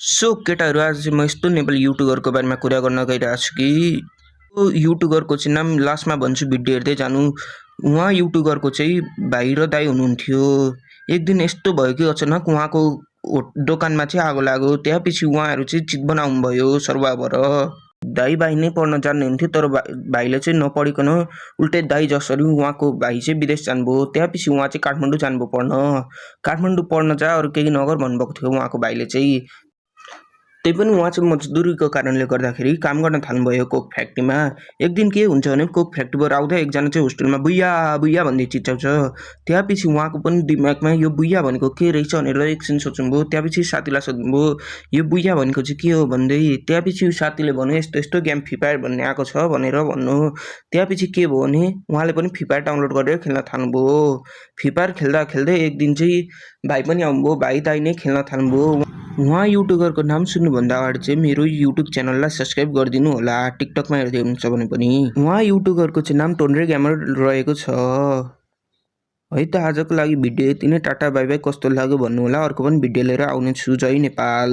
So केटाहरू आज चाहिँ म यस्तो नेपाली युट्युबरको बारेमा कुरा गर्न गइरहेको छु कि त्यो युट्युबरको चाहिँ नाम लास्टमा भन्छु भिडियो हेर्दै जानु। उहाँ युट्युबरको चाहिँ भाइ र दाइ हुनुहुन्थ्यो। एक दिन यस्तो भयो कि अचानक उहाँको दोकानमा चाहिँ आगो लाग्यो। त्यसपछि उहाँहरू चाहिँ चित बनाउनु भयो सर्वाइभर। दाइ भाइ नै पढ्न जान्नुहुन्थ्यो तर भाइले चाहिँ नपढिकन उल्टै दाइ जसरी उहाँको भाइ चाहिँ विदेश जानुभयो। त्यसपछि उहाँ चाहिँ काठमाडौँ जानुभयो पढ्न। काठमाडौँ पढ्न जा अरू केही नगर भन्नुभएको थियो उहाँको भाइले चाहिँ। त्यही पनि उहाँ चाहिँ मजदुरीको कारणले गर्दाखेरि काम गर्न थाल्नुभयो कोक फ्याक्ट्रीमा। एक दिन के हुन्छ भने कोक फ्याक्ट्रीबाट आउँदा एकजना चाहिँ होस्टेलमा बुइया बुइया भन्दै चिच्याउँछ। त्यसपछि उहाँको पनि दिमागमा यो बुइया भनेको के रहेछ भनेर एकछिन सोच्नुभयो। त्यसपछि साथीलाई सोध्नुभयो यो बुइया भनेको चाहिँ के हो भन्दै। त्यसपछि साथीले भन्यो यस्तो यस्तो गेम फ्री फायर भन्ने आएको छ भनेर भन्नु। त्यसपछि के भयो भने उहाँले पनि फ्री फायर डाउनलोड गरेर खेल्न थाल्नुभयो। फ्री फायर खेल्दा खेल्दै एक दिन चाहिँ भाइ पनि आउनुभयो। भाइ दाइ नै खेल्न थाल्नुभयो। उहाँ युट्युबरको नाम सुन्नुभन्दा अगाडि चाहिँ मेरो युट्युब च्यानललाई सब्सक्राइब गरिदिनु होला, टिकटकमा हेर्दै हुनुहुन्छ भने पनि। उहाँ युट्युबरको चाहिँ नाम टोन्ड्रे ग्यामर रहेको छ। है त आजको लागि भिडियो यति नै। Tata bye by. कस्तो लाग्यो भन्नु होला। अर्को पनि भिडियो लिएर आउनेछु। जय नेपाल।